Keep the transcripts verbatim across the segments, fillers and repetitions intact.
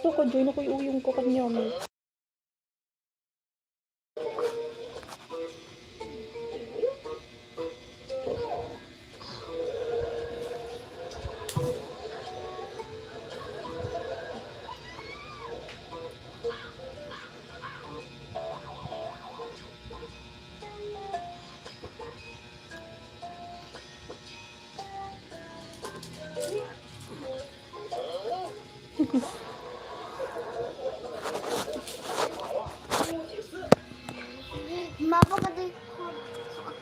Ito ka, join ako, iuyong ka kanya, mi. Mapa ka di ko.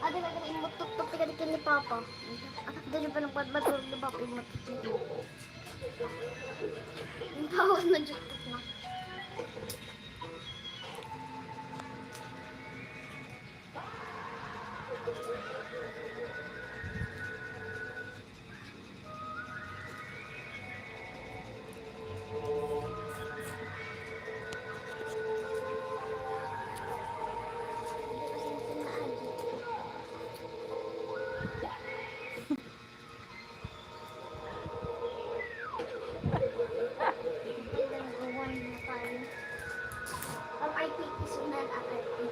Adi ka di mo tuktok ti kadi ken ni Papa. Adi pa nagbatbat ni Papa mo tuktok. Ang tawag na dyan. Ang I P P sunan ang I P P.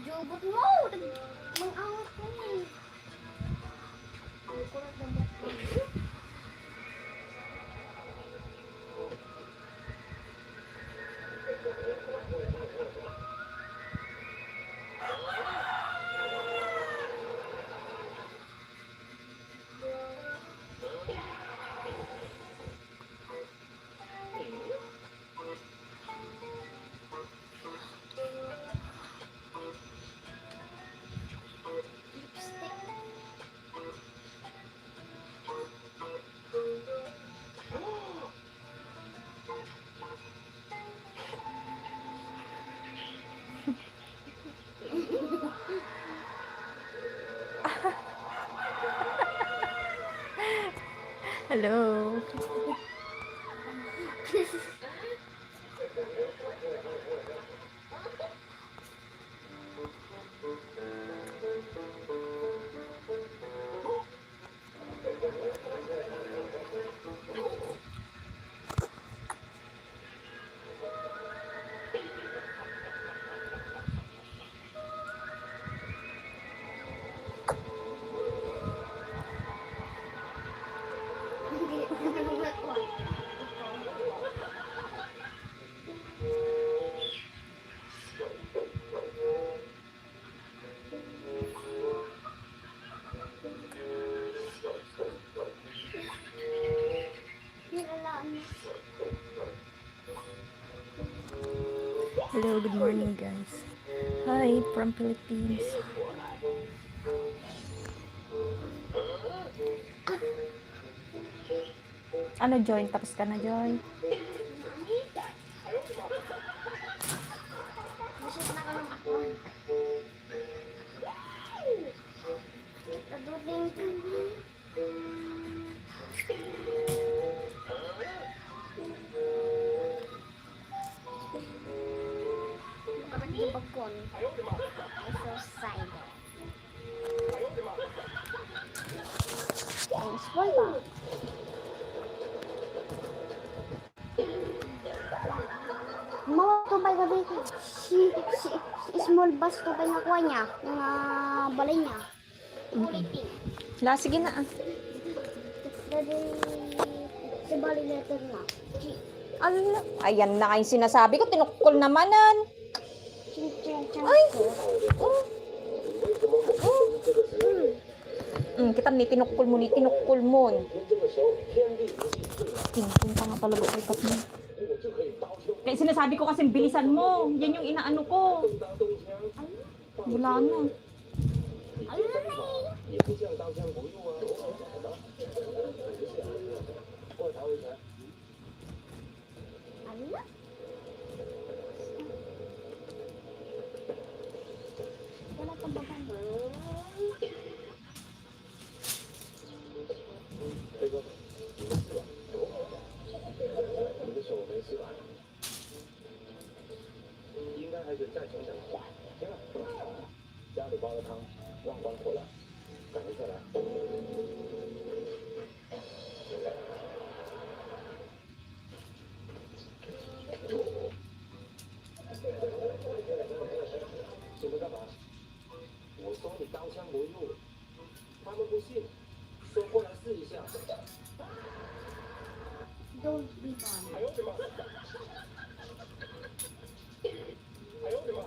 Jubot mo! Mang-awat ko eh. Ang kurat ng bakla. Hello. Hello, good morning, guys. Hi from Philippines. Ano, Joy? Tapos ka na, Joy? Busog na ka ng ako. Kaduting ka. Bakit di bagkon? Exercise. Ang school ba? Mga tubay gabi, si, si, si small bus tubay nga kuha niya, nga balay niya. Ulitin. La, sige na, ah. Daddy, si bali letter na. G. Ala, ayan na nga yung sinasabi ko, tinukkol namanan. Ching, ching, ching. Ay! Oh. Oh. Mm, kita ni tinukkol mo, ni tinukkol mo. Tingting pa nga talaga, ay, kat mo. Kaya sinasabi ko kasi bilisan mo. Yan yung inaano ko. Wala na. Ayun na eh. Ala? Wala pang babae. 家里煲个汤，忘关火了，赶一下来。你们干嘛？我说你刀枪不入，他们不信，说过来试一下。Don't be funny. 哎呦我的妈！哎呦我的妈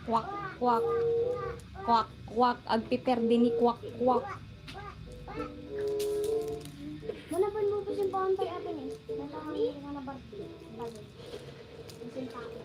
！Kwak, kwak. Kwak, kwak. Agpiperdi ni kwak, kwak. Mana pa mo pa siyang pangantay atin eh. Nalaman mo nga na birthday. Bagay. Ang sinta ko.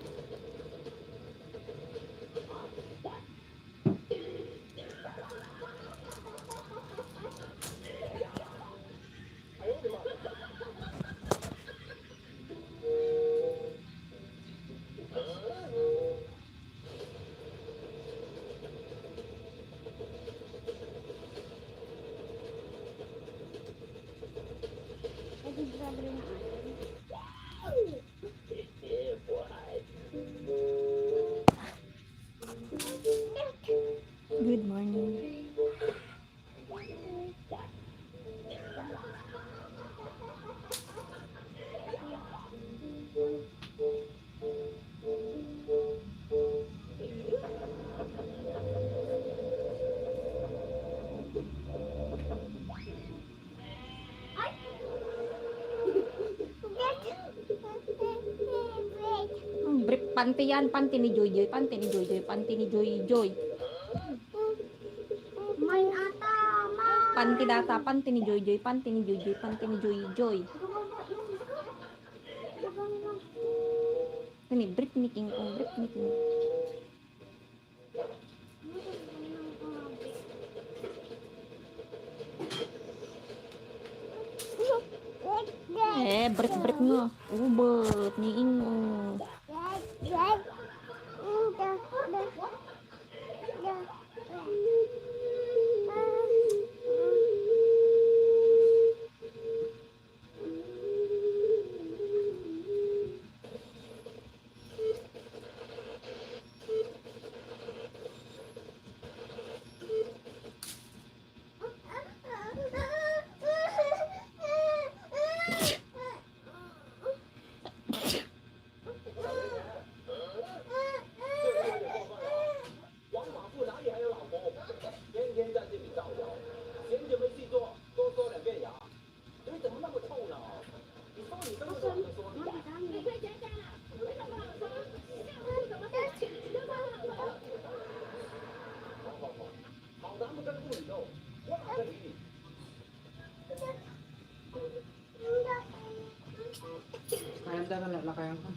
Good morning. Hmm, brief, panty yan, panty ni Joy Joy, panty ni Joy Joy, panty ni Joy Joy. May ata, ma. Panty data, panty ni Joy Joy, panty ni Joy Joy, panty ni Joy Joy. Ini brief ni King Kong, brief ni King. Eh, brief-brief nga. Ubet ni Ingo. Kayam da na lakayan ka.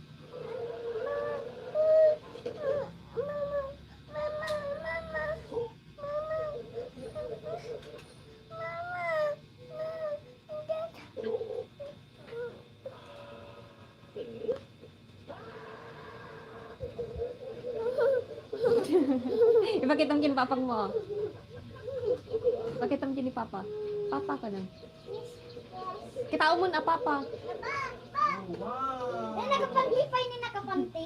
Ipakita mo kini papa mo. Ipakita mo kini papa. Papa ka na. Kita mo na papa. Wow. Ay, nakapanti pa ini, nakapanti.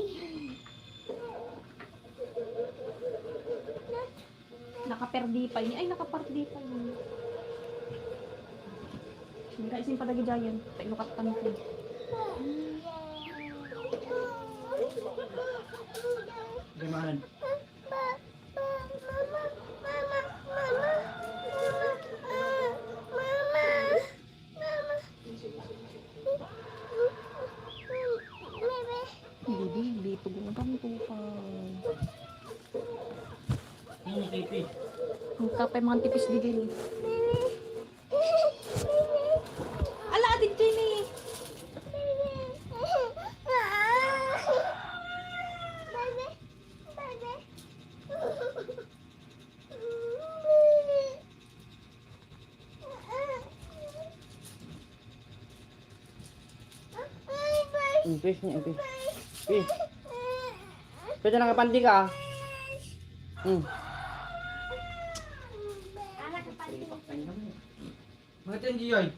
Nakaperdi pa ini. Ay, nakapardi pa ini. Nagkaisin pa dagi giant. Tayo kattan ko. Diman. Ang kapay mga tipis di din. Ala, atin kayo ni. Ang fish niya, ang fish. Fish. Pwede na kapandi ka, ah. Hmm. Mga ten, Joy.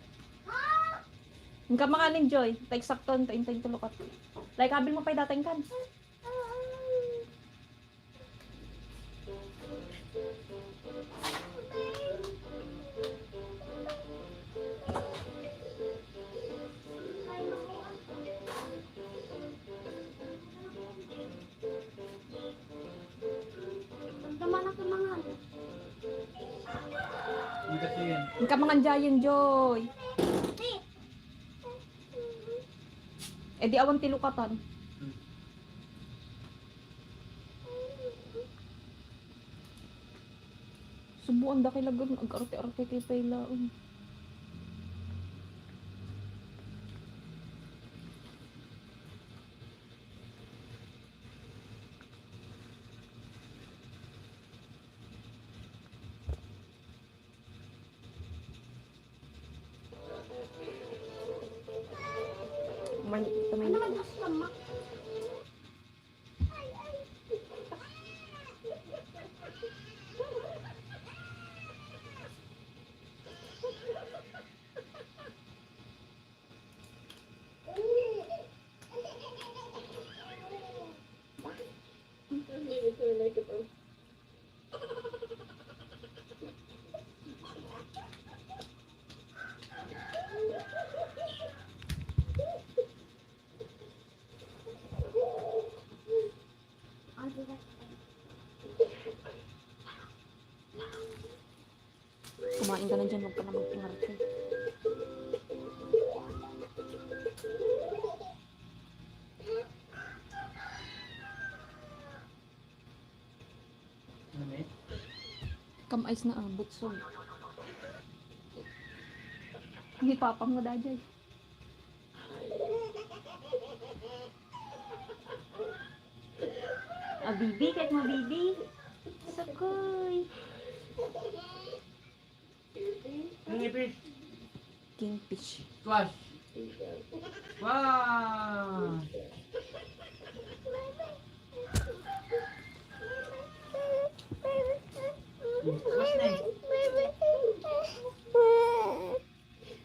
Ang kamanganin, Joy. Ta eksakto, ta intay tulukat. Like, abil mo pa yung dating kan. Ang kamangan Giant Joy. Eh, di awan ti lukatan. Subuan da kay lagun, ag-arte-arte ti pay laeng. Man, ito may Kumain ka na dyan, huwag ka na mag-ingarte. Kam ice na, ah, butson. Ni papang mo, Dajay. Ah, bibi, kahit mo, bibi. Sukoy. Ang ipis. Kingfish. Squash. Squash. Squash na eh.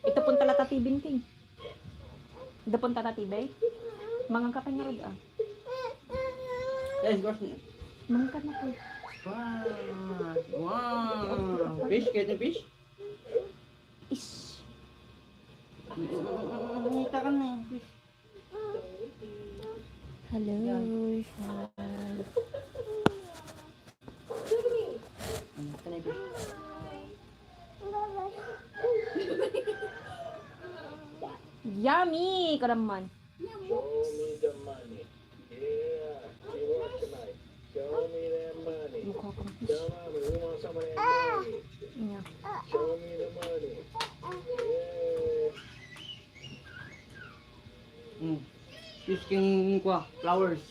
Ito pun talata ti binting. Ito pun talata ti bay. Mangan ka pa nga rod, ah. Yes, squash na. Mangan ka na po. Wow. Wow. Fish, kahit yung fish? Ish. Ngita ka na yung fish. Hello, Sean. Ano ka na, fish? Yummy! Kadamman. Show me the money. Yeah, you want tonight. Show me that money. Mukha kang fish. Tell mommy we want some of that money. Yeah. Show me the money. Yeah. Mm. Fish king kwa, flowers.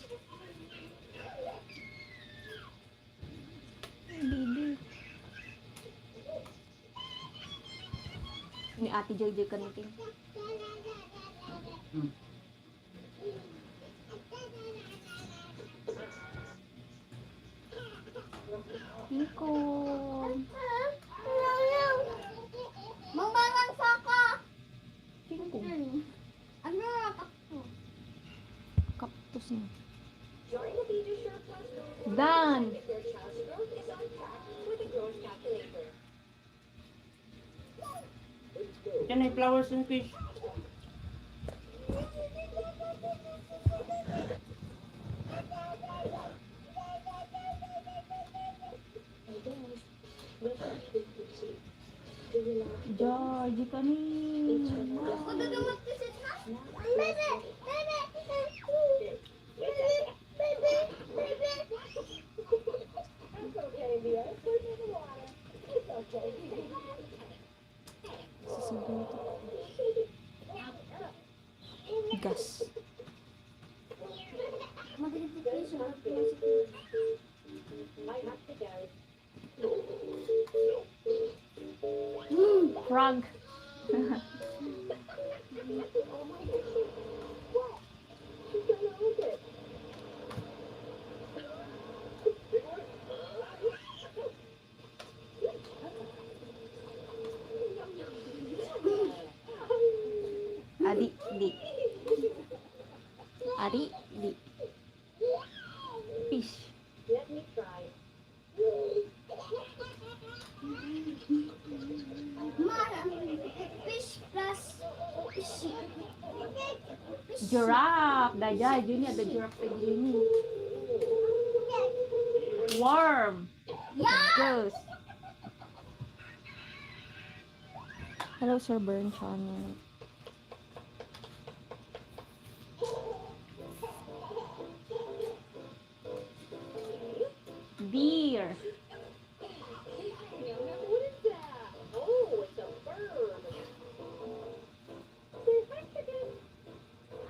Bibi. Ni Ate Joy Joy kaniting. Hmm. Iko. Mangmangan saka. Tingko. Ano na, kakto? Kaktus na. Dan! Diyan ay flowers and fish. Joy, di kami. Ako na naman kasi, ha? Bebe! Bebe! Bebe! Bebe! Bebe! That's okay, dear. Prank. Adi, di. Adi, di. Fish. Ma, fish plus fish. Giraffe. Daydiay, Jenny, ada giraffe kay Jenny. Worm. Yeah! Goose. Hello, Sir Bern Channel. Deer.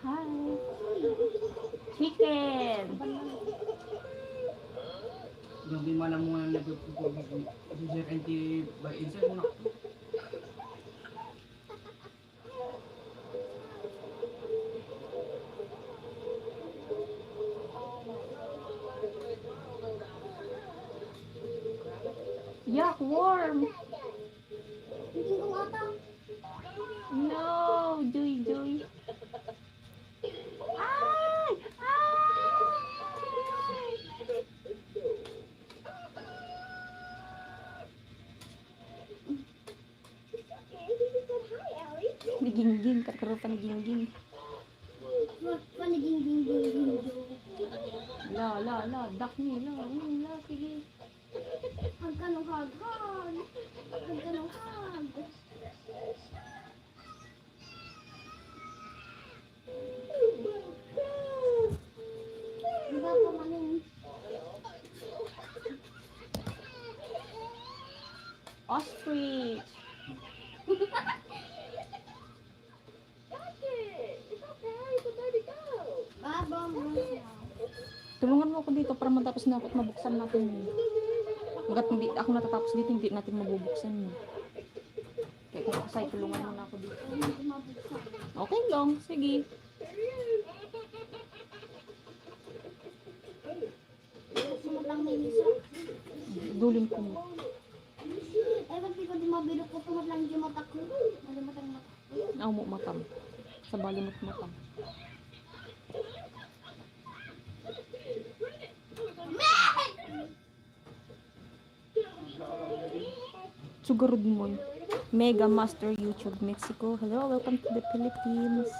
Hi. Chicken. Grabe man ang mga nagpupugong user and by insert mo na. Yuck, worm. Hindi ko ata. No, Joy, Joy. Ay! Ay! Ni Gingging, karkarupan ni Gingging. Paniging ding ding ding ding. La, la, la, dak ni, la, mm, la, sige. Hagkan ang hagkan. Hagkan ang hag. Diba pa manin? Ostrich. Babang mo siya. Tulungan mo ako dito para matapos na ako at mabuksan natin yun. Hanggat hindi ako natatapos dito, hindi natin mabubuksan yun. Kaya kung kasay, tulungan mo na ako dito. Okay lang, sige. Sumutang ni Lisa. Dulin ko mo. Ay, ba't di ko di mabilog ko? Tumat lang di mata ko. Ano mata mata? Aw mo matam. Sa balimot matam. Sugarud mo. Mega Master YouTube Mexico. Hello, welcome to the Philippines.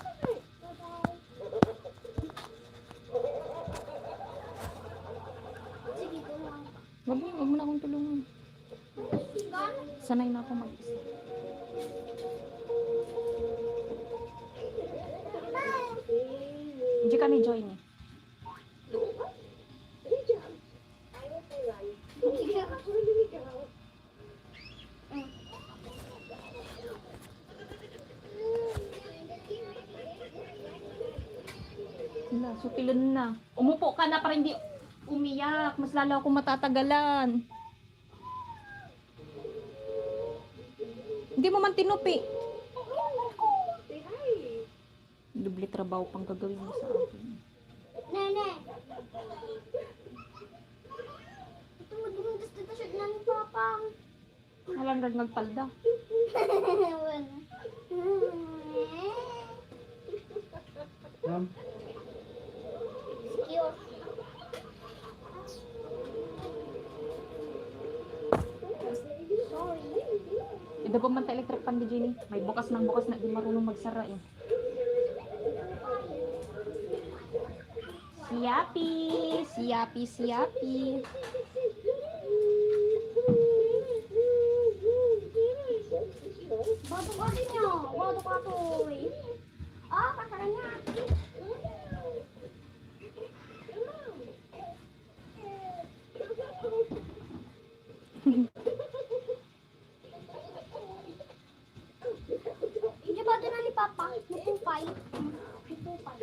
Wag mo, wag mo na akong tulungan. Sanay na ako mag-isa. Hindi ka ni Joy ni. Na, sutilan na. Umupo ka na para hindi umiyak. Mas lalo akong matatagalan. Hindi mo man tinupi. Doble trabaho pang gagawin mo sa akin. Nene. Ito mo dumuntas dito siya na ni Papa. Nalanggag magpalda. Wala. Ma'am, Cute. Ida pa man ta electric fan di Jenny. May bukas ng bukas na di marunong magsara eh. Siyapi! Siyapi, siyapi! Bato ka din niya. Bato ka to eh. Ah, kakain niya. Hindi ba doon ni Papa? Ni Pupay? Ni Pupay.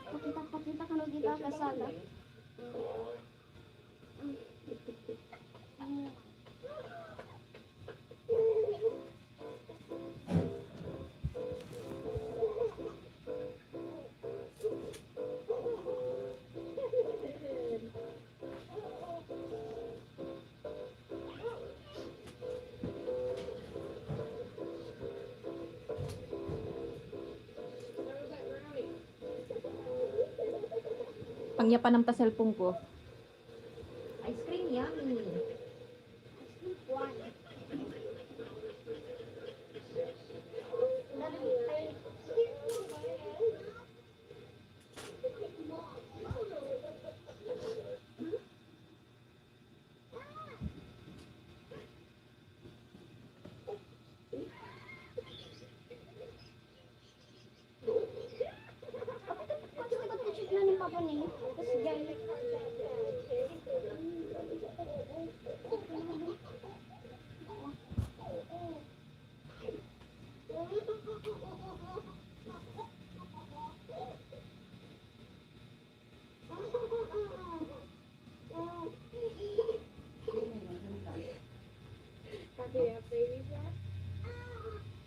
Pakita, pakita kano dita ka sala. Pangyapanam ta cellphone ko. Ice cream, yummy.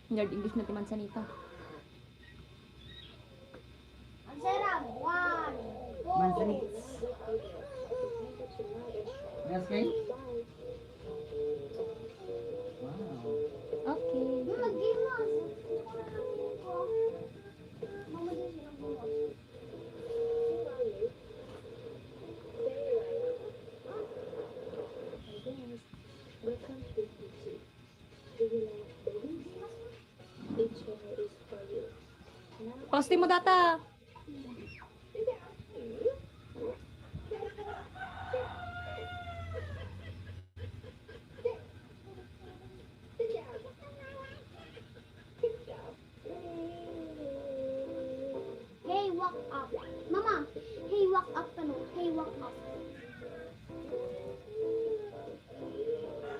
Yard English na ti manzanita. Manzanita. Yes, Kay? Wow. Okay. Posting mo data. Hey, wake up. Mama, hey, wake up kano. Hey, wake up.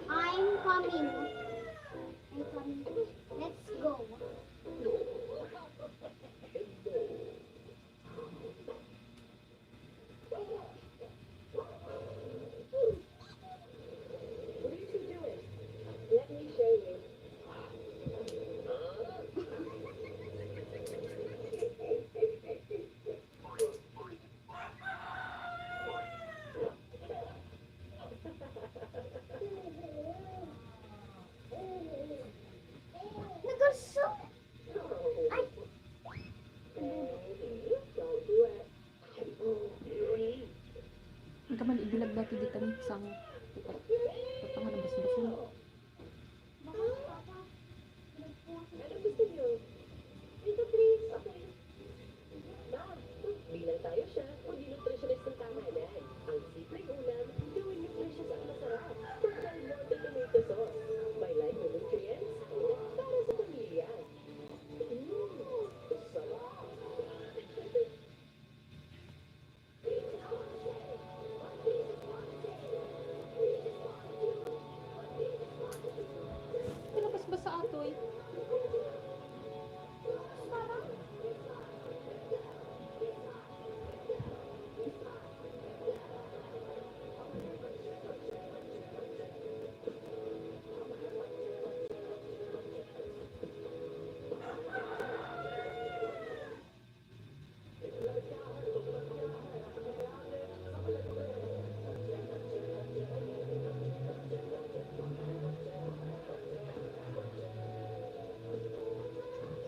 I'm coming. I'm coming. Let's go. Nagalso. Ay. Ang kaman ibilag dati dita ni sang. Patanga na basbasan. Ano gusto niyo? Ito, please. Okay. Ma, bilang tayo siya, maging nutritionist ang pangalan. Ang simpleng ulam, gawin nutritious at masarap. Total, water tomato sauce. May life nutrients, para sa pamilya. Mm, sarap. Pinabasbas sa atoy.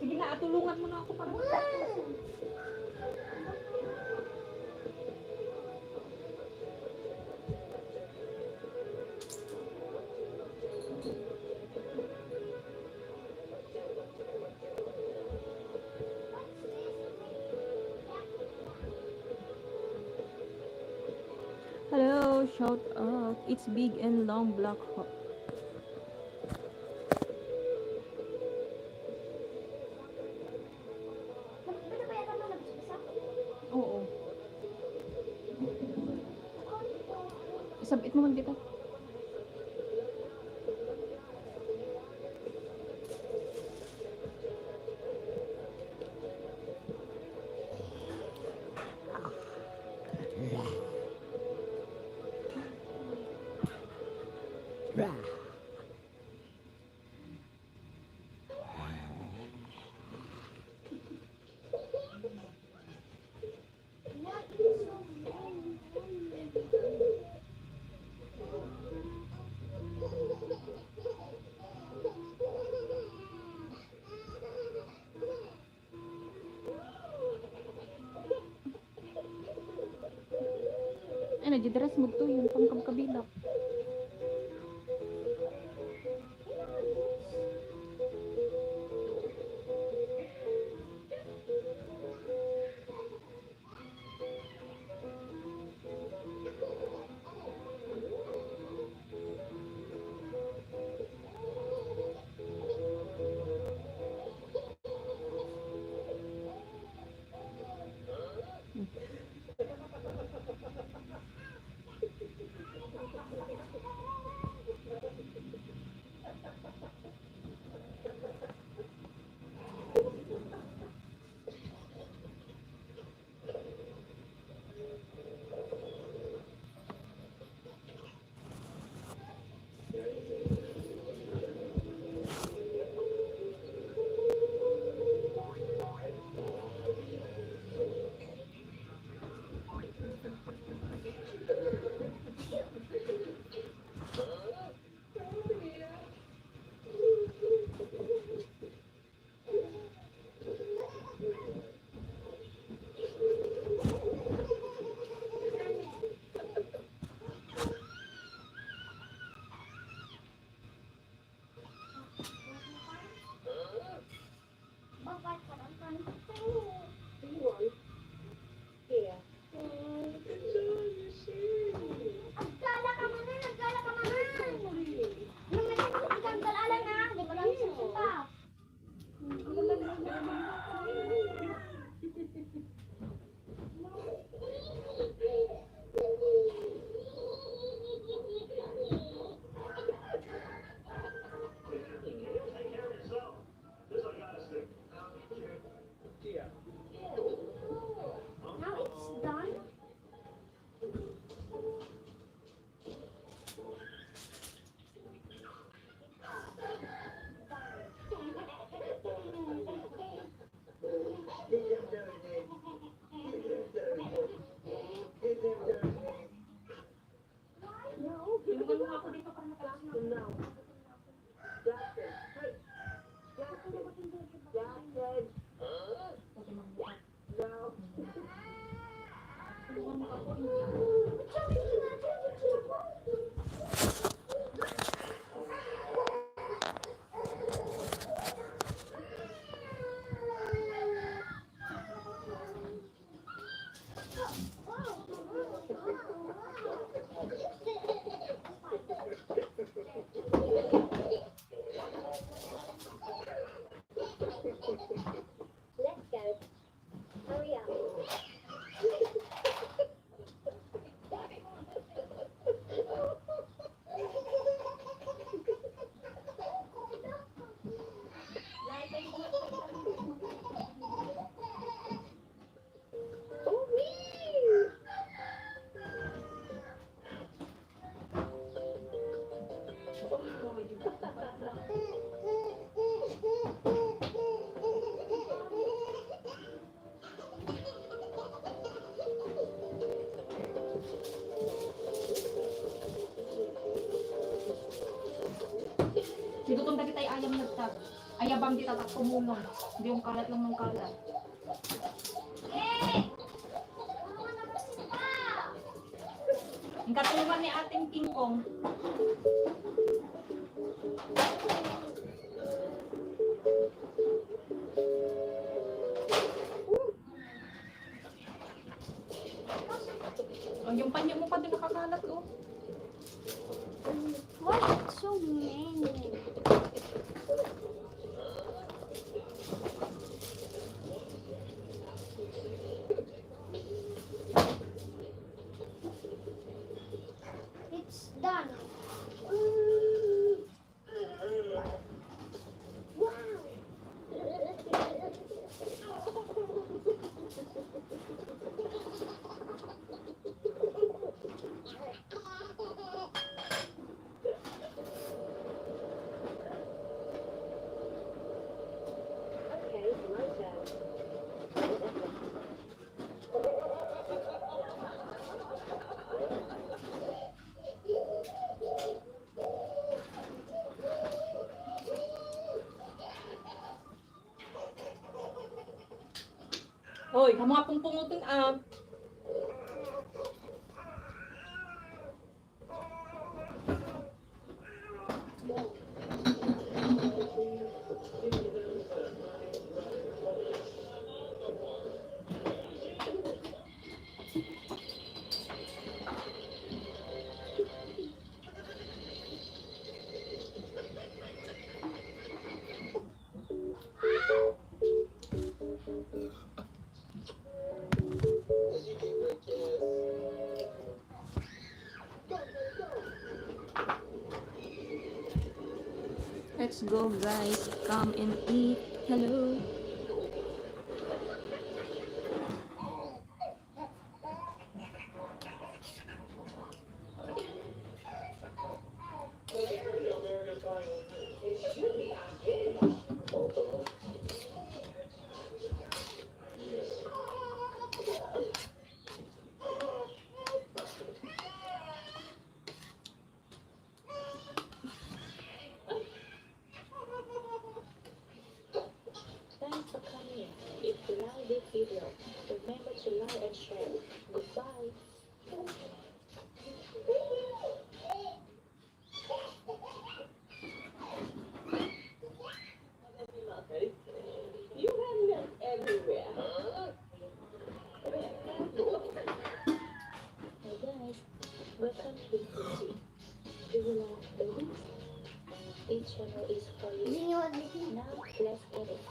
Sige na, tulungan mo na ako para. Hello, shout out. It's big and long black hawk. Oo. Isabit mo man kita. Nadya dress mo to, yung pangkabkabilak. Agkala ka man, agkala ka man. Nung nagkakasal ka, agkala na, di ba lang siya pa? Now it's done. Let's go. Hurry up. Dito kung dagit ay ayam nagtag. Ayabang di tatak kumulong. Di yung kalat lang ng kalat. Ang katulungan ni Ating King Kong. Oh, yung panyo mo pa din nakakalat, oh. Why so many? It's done. Oy, kamu nga pungpunguton, ah. Let's go, guys. Come and eat. Hello. Thanks for coming. If you like this video, remember to like and share. Goodbye. You have milk everywhere. Hi guys, welcome to P C. Do you like babies? This channel is for you. Now, let's get it.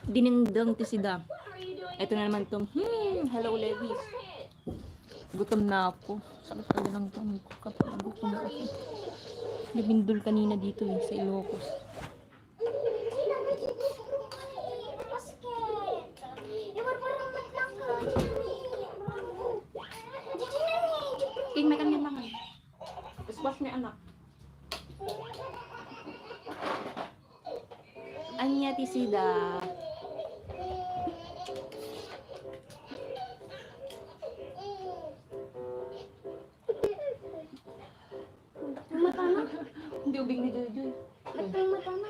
Dinengdeng ti sida. Ito na naman tong, hmm, hello, Lewis. Gutom na ako. Sakit talaga ng tiyan ko. Gutom ako. Nabindol kanina dito eh, sa Ilocos. King, may kanya mangan. Squash ni anak. Ania ti sida. Ang mata na. Hindi ubing ni Joy Joy. Ba't ang mata na?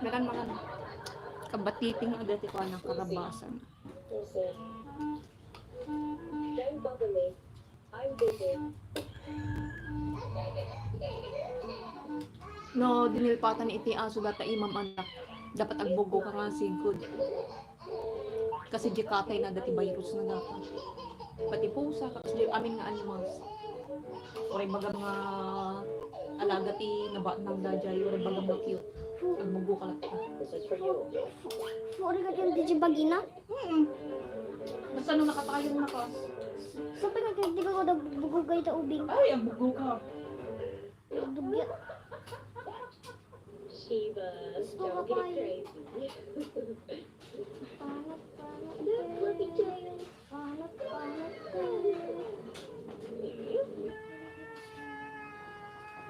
Makan, makan. Kabatiting nga dati ko ang karabasan. No, dinilpatan iti aso data imam anak. Dapat agbuggo ka nga sigud. Kasi di katay na dati virus na data. Pati pusa, kakas di amin nga animals. Uray baga mga alaga ti nabatnang dajay, uray baga mga cute. Agbuggo ka latta. Uray ka dyan, di bagina? Mm. Basta no nakatayon na ka. Sa pinagkagdigaw ko daw bugugay ta ubing. Ay, agbuggo ka. Dugya. Shivas, don't get crazy. Panat, panat, eh. Panat, panat, eh.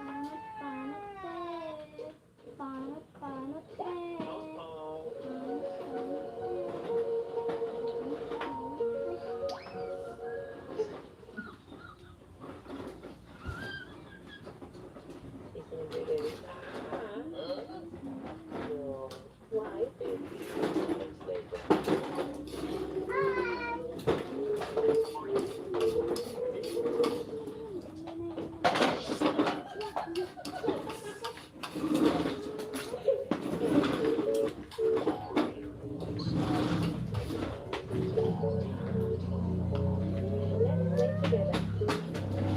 Panat, panat, eh. Panat, panat, eh. Panat, panat, eh.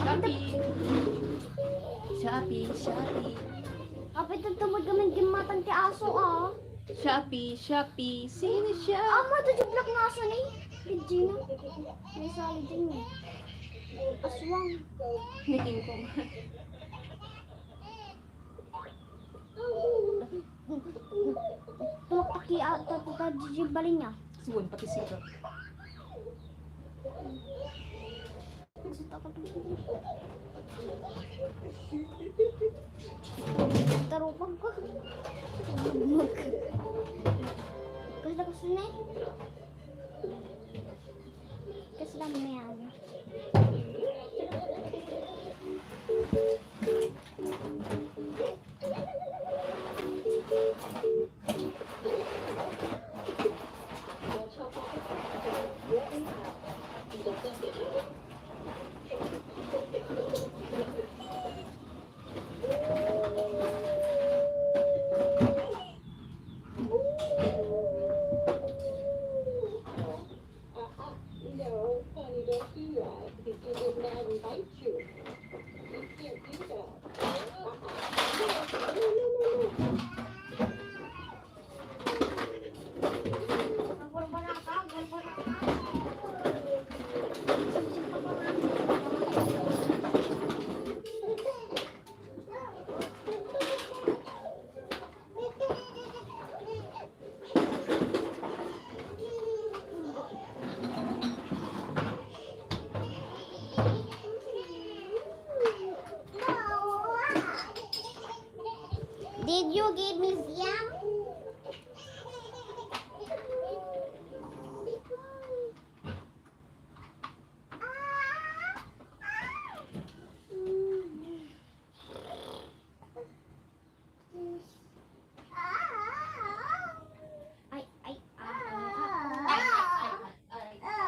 Shopee. Shopee, Shopee. Apay, tumtumod kami gimmatan ti aso, ah. Shopee, Shopee, sino siya? Amo, ito yung black nga aso ni Regina. May sali din eh. Aswang. Ni King Kong. Tumaktak ki, ah, ta-, ta-, ta-, di-, di bali niya. Suwan, pati siya. Tarupag ko. Kasi tapos na eh. Kasi lang may ano. Did you give me Siam? Ay, ay, ay, ay, ay, ay, ay, ay, ay, ay,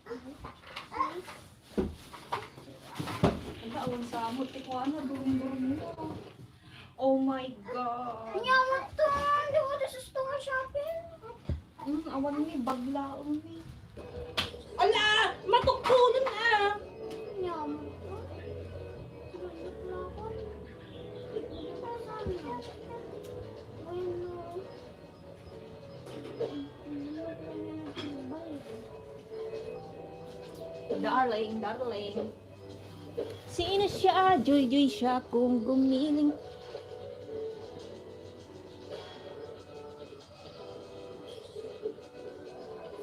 ay, ay. Ala, awan sa amot ti kuana, durong-durong mo. Oh my God. Anya mo to? Di ko to sa store shopping. Hmm, awan ni, baglaon ni. Ala! Matukkulon, ah! Anya mo to? Ay, no. Darling, darling. Sino siya? Joy-joy siya kung gumiling.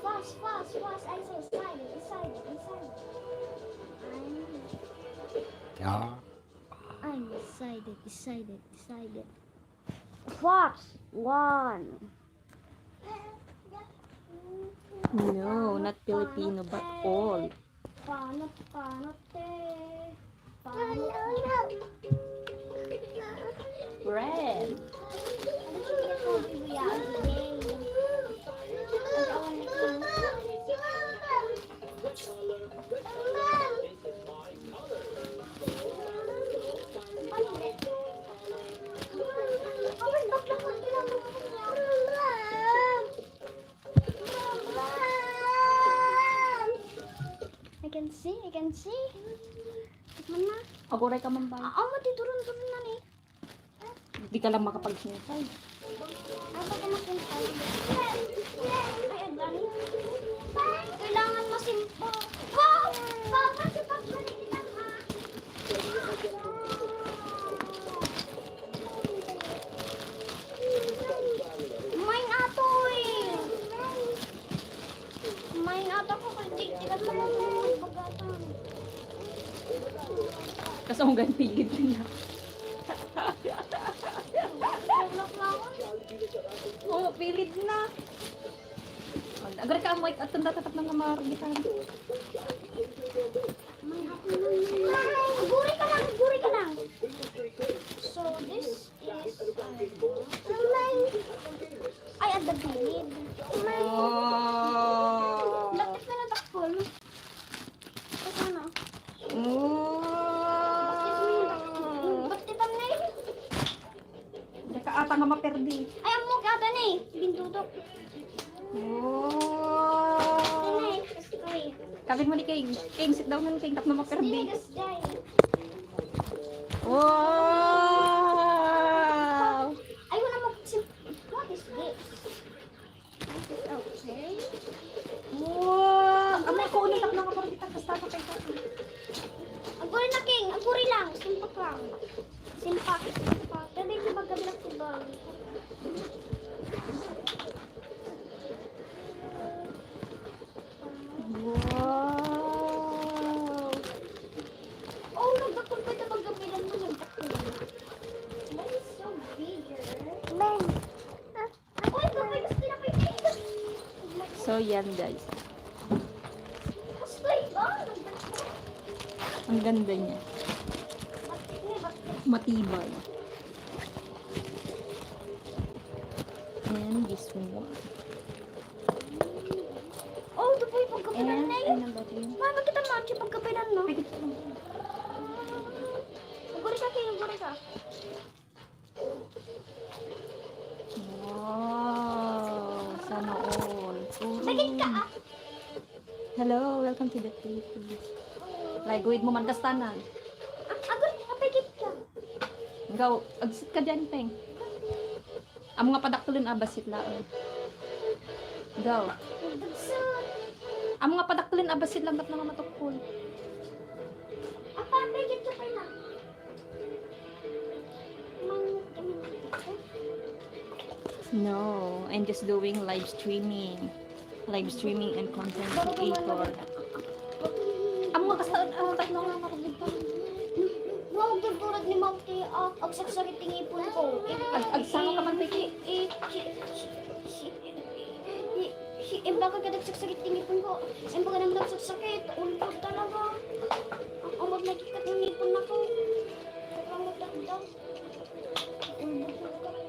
Fast, fast, fast. I say excited, excited, excited. I'm, yeah. I'm excited, excited, excited. Fox one. No, not Filipino, but all. Panot, panot, eh. Panot. Red. I can see, I can see. Tikman na. Aguray ka man, bay. Ah, mati, turun-turun na ni. Di ka lang makapagsintay. Ay, baka masimpay. Ay, ang dami. Kailangan masimpay. Wow! Papa, si Papa, ha? May nga to eh. May nga to ko kay di, di ka tulungan, bagatan. Kasunggan pilid na. Tulak na ako. Oo, pilid na. Agar ka, Mike, at tanda tatap ng mga margitan. Guri ka lang, guri ka lang. So, this is, ay, ang dagilid. Oh. Bakit na natakpon? Ito na. Oh. Bakit na yun? Daka ata nga maperdi. Ay, ang mukha ba na eh? Bintutok. Oh. Ito na eh. Ay. Kabit mo ni King. King, sit down na, King. Tapno maperdi. Sinigas, guys. Wow! Ay, wala mo. What is this? Okay. Wow! Ang mga kuno tak mga parang kita basta ka tayo. Aguri na, King. Aguri lang. Simpak lang. Simpak. Simpak. Pwede ko magkabilang si Bang. Wow! Oh, nagdakol pa ito pagkapilan mo. Nagdakol. That is so bigger. Uy, kapay, gusto na kayo. So, yan, guys. Gusto ito. Ang ganda niya. Matibay. And this one. Oh, ito po yung pagkapilan na yun. And ano ba ito yun? Mama, kita mo, ang pagkapilan, no? Pwede ito. Naguri ka, King, naguri ka. Wow! Sana all. Dagit ka, ah. Hello, welcome to the Philippines. Lay, guid mo man kastanan. Ah, agad, kapigit ka. Ikaw, agsit ka dyan, Peng. Amo nga padaktulen a basit laeng. Go. Amo nga padaktulen a basit lang, dapno nga matukol. Apa, pigit ka pa lang. No, I'm just doing live streaming. Live streaming and content creator. Amo nga kasta, ah, tapno nga marugod pa. Wow, gurgurad ni Ma'am Tia. Agsaksakit ti ngipon ko. Ag-, agsanga ka man, Vicky. I, i, si, si, si, si, imbag ka agsaksakit ti ngipon ko. Imbag ka agsaksakit. Ulbod talaga. Ang amag nakikita ng ngipon na ko. Sobrang matanda. Ulbod talaga.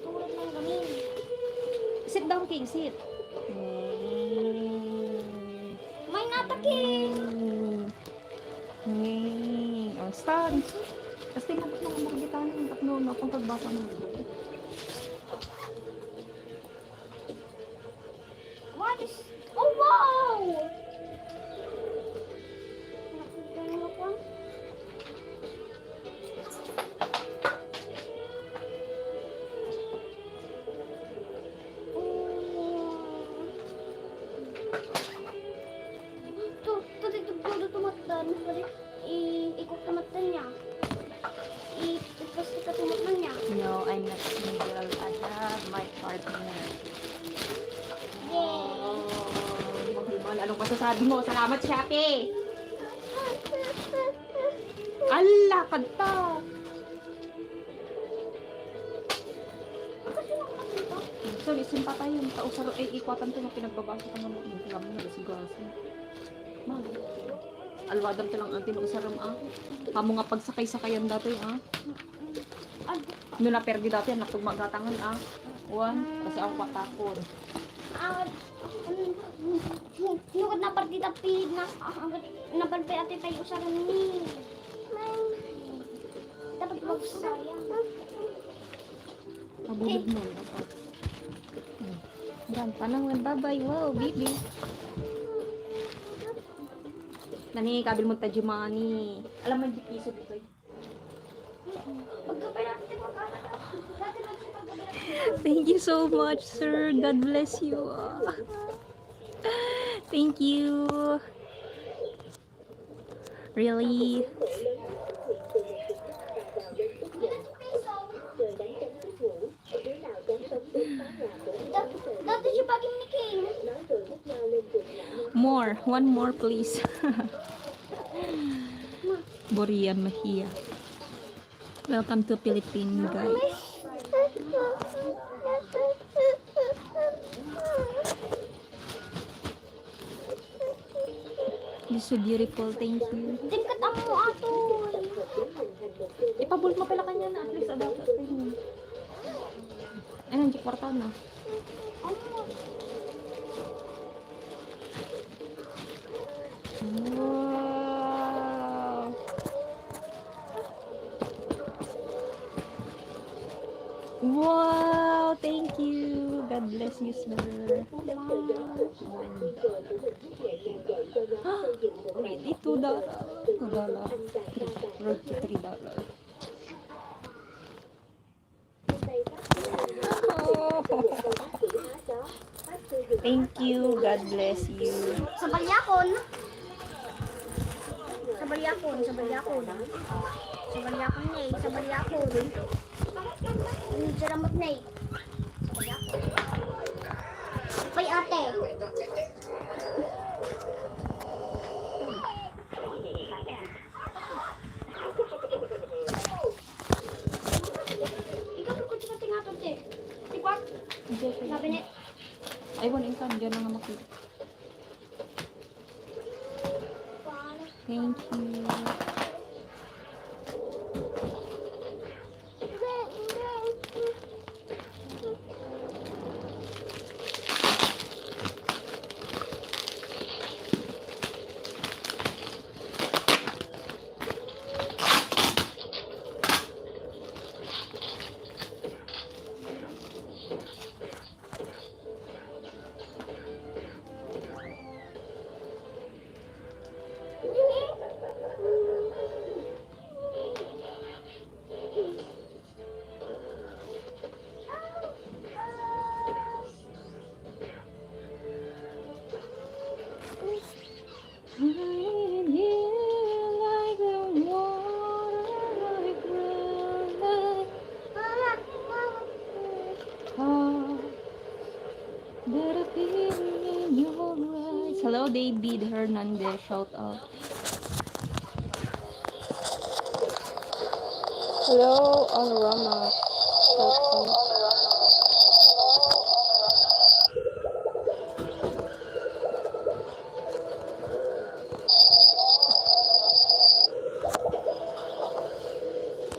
Tulad ng gamin. Sit down, King. Sit. Mm. May natakin. Mm. Ngeng. O, stand. Tapos tingnan ko kung ano kita, tapno, no, kung pagbasa mo. What is, oh, wow! Nakita mo pa? Oh. To, to, to, to, to, tumatdan. Pwede i-, ikot tumatdan niya. I-, i-plastic ka tumatdan niya. No, I'm not single. I have my partner. Yay! Oh, Pokemon, anong masasabi mo? Salamat, Shopee! Ala, kanta! Sorry, simpatayon. Tao sa, ay, ikwatan ko nga pinagbabasa ka nga mo. Ang kami na, sigurado. Mag-, alwadam ka lang, ante, no, usaram, ah. Kamo nga pagsakay-sakayan dati, ah. No, naperdi dati, anak, pag magatangan, ah. One, kasi ako katakon. Ah, mm, mm, mm, nukot na partida, pi-, na, ah, ang, nabalbay ate tayo usaram ni. Dapat magsayang. Mabulog mo, dapat. Hmm. Yan, panang babay. Wow, baby. Nani, kabil mo ta Jumani. Alam mo, di piso dito. Thank you so much, sir. God bless you. Thank you. Really? Dati siya bagay ni King. More. One more, please. Borian Mejia. Welcome to Philippine, guys. You're so beautiful, thank you. Tingkat ang mo ato. Ipabul mo pala kanya na at least about. Ano, di kwarta na. Wow. Wow, thank you. God bless you, sir. Wow. Already two dollar. Two dollar. Three, three dollar. Thank you. God bless you. Sa balyakon. Sa balyakon, sa balyakon. Sa balyakon, ne, sa balyakon. Ang salamat, ne. Sa balyakon. Pay ate. Ikaw, kung sino tingatod, eh. Di ba? Hindi, sir. Sabi ni, I want income, diyan na nga makita. Thank you. Hello, David Hernandez. Shout out. Hello, Anorama.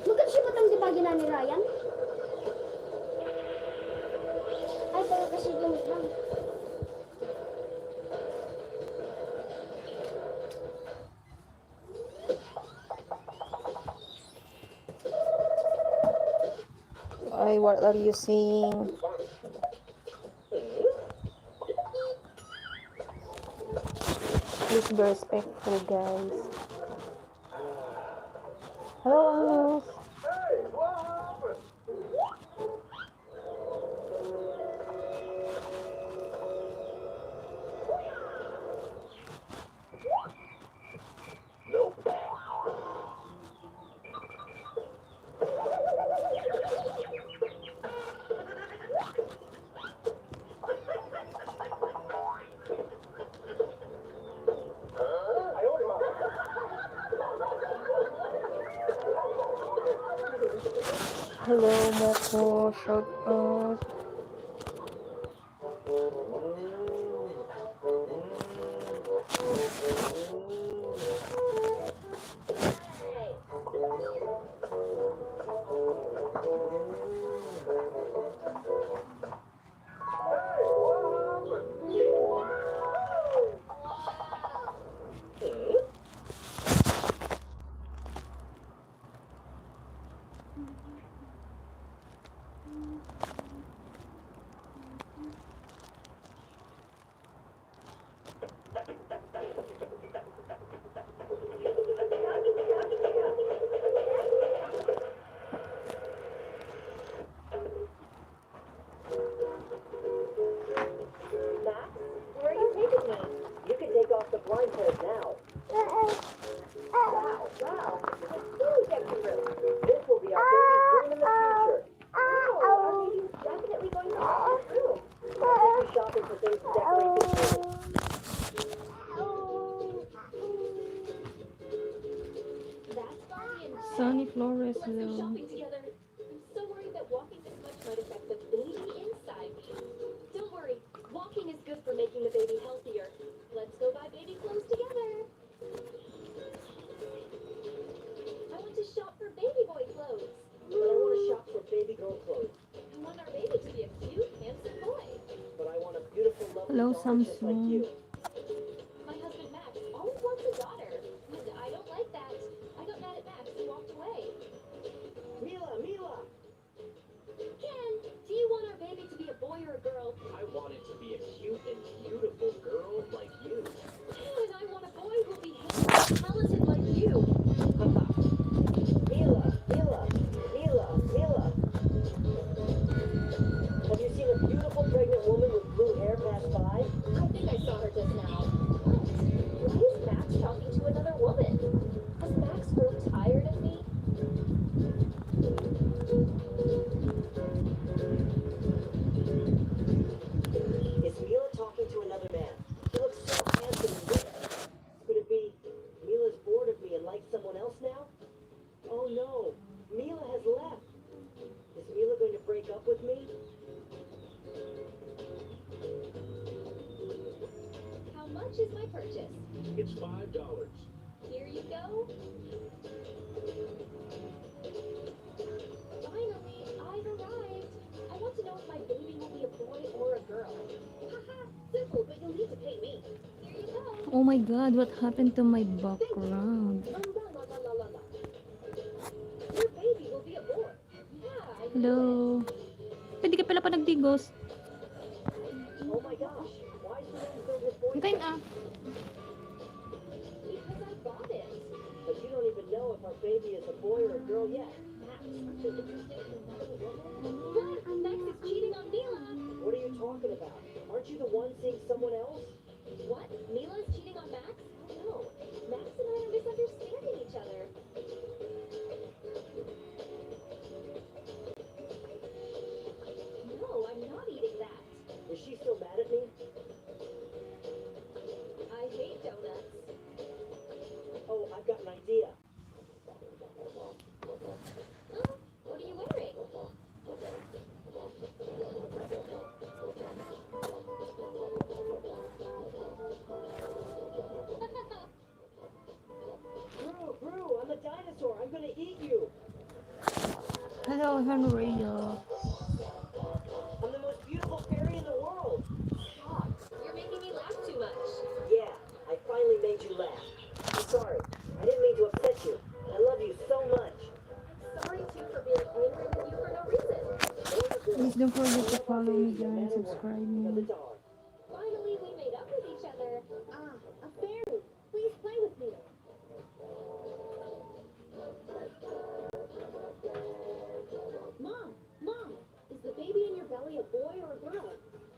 Magkasibutan di ba gina ni Ryan? Ay, pero kasi yun lang. Ay, what are you saying? Please be respectful, guys. Hello, Angus. Hello, Moko. Shout out. Max, where are you taking me? You can take off the blindfold now. Wow, wow, this is a really sexy room. This will be our baby's room in the future. Wow, our baby is definitely going to have this room. I'll take you shopping for things to decorate this room. Sunny Flores, hello. I'm so worried that walking this much might affect the baby inside me. Don't worry, walking is good for making the baby healthier. Let's go buy baby clothes together. I want to shop for baby boy clothes. But I want to shop for baby girl clothes. I want our baby to be a cute, handsome boy. But I want a beautiful, lovely daughter just like you. Hello, Samsung. My husband Max always wants a daughter, and I don't like that. I got mad at Max and walked away. Mila, Mila! Ken, do you want our baby to be a boy or a girl? I want it to be a cute and beautiful girl like you. And I want a boy who'll be handsome and talented like you. Mila, Mila, Mila, Mila. Have you seen a beautiful pregnant woman with blue hair pass by? I think I saw her just now. Why is Max talking to another woman? Does Max grow tired of me? Is Mila talking to another man? He looks so handsome and rich. Could it be Mila's bored of me and likes someone else now? Oh no, Mila has left. Is Mila going to break up with me? How much is my purchase? It's five dollars. Here you go. Finally, I've arrived. I want to know if my baby will be a boy or a girl. Haha, simple, but you'll need to pay me. Here you go. Oh my God, what happened to my background? Your baby will be a boy. Hello. Pwede ka pala pa nagdigos. Kain ah. But you don't even know if our baby is a boy or a girl yet. Max is cheating on Mila. What are you talking about? Aren't you the one seeing someone else? What? Mila's cheating on Max? Oh no. Max and I are misunderstanding each other. No, I'm not eating that. Is she still mad at me? I hate donuts. Oh, I've got an idea. Gonna eat you. Hello, Henry. I'm the most beautiful fairy in the world. Stop. You're making me laugh too much. Yeah, I finally made you laugh. I'm sorry. I didn't mean to upset you. I love you so much. I'm sorry too for being angry with you for no reason. Please don't forget to follow me, guys. Subscribe me. Finally, we made up with each other. Ah, a fairy. Please play with me. Mom, Mom, is the baby in your belly a boy or a girl?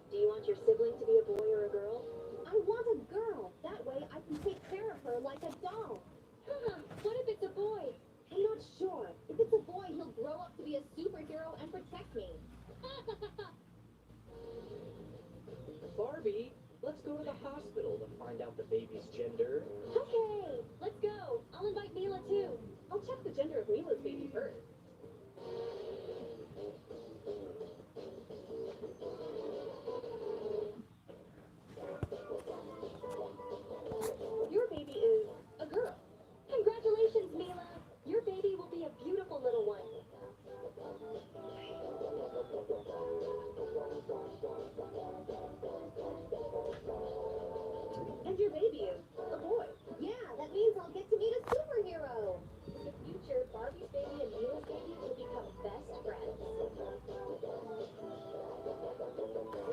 Do you want your sibling to be a boy or a girl? I want a girl. That way I can take care of her like a doll. Huh, what if it's a boy? I'm not sure. If it's a boy, he'll grow up to be a superhero and protect me. Barbie, let's go to the hospital to find out the baby's gender. Okay, let's go. I'll invite Mila too. I'll check the gender of Mila's baby first. Your baby is a girl. Congratulations, Mila. Your baby will be a beautiful little one. And your baby is a boy. Yeah, that means I'll get to meet a superhero. In the future, Barbie's baby and Mila's baby will become best friends.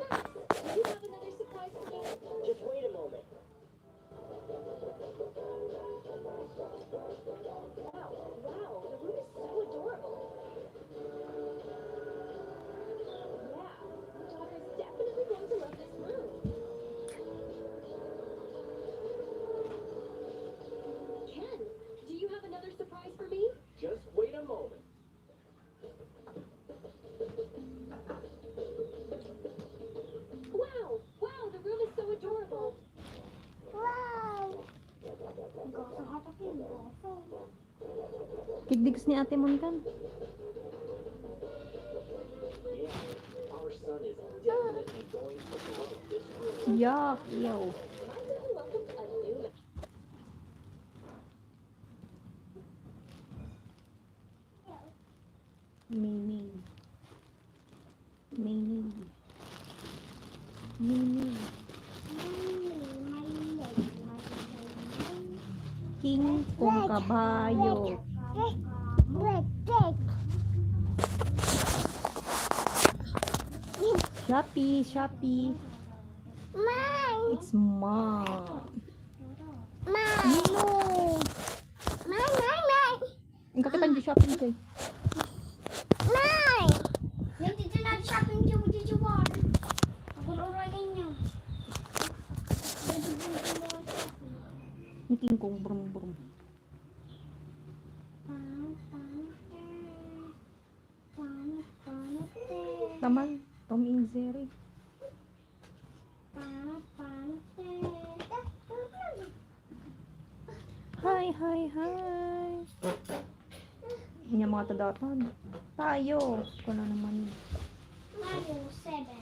Nice! Do you have another surprise for me? Just wait a moment. Wow, wow, the room is so adorable. Yeah, your daughter's definitely going to love this room. Ken, do you have another surprise for me? Just wait a moment. Wow! Wow, the room is so adorable! Wow! Kigdigs ni Ate Mon kan. Yak, yaw. Meaning. Meaning. Meaning. King kong kabayo. Shopee, Shopee. Mine. It's mine. Mine. No. Mine, mine, mine. Ang kakitan di shopping kay. Nay! Yan, dito na shopping, dito, dito, dito. Ang gulong na ninyo. Ang king kong brum brum. Pam, pam, pam. Pam, pam, pam. Taman, Tom and Jerry. Hi, hi, hi. Inya mga tadatan. Tayo. Ikaw na naman. Mario seven.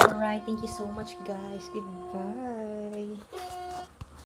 Alright, thank you so much, guys. Goodbye.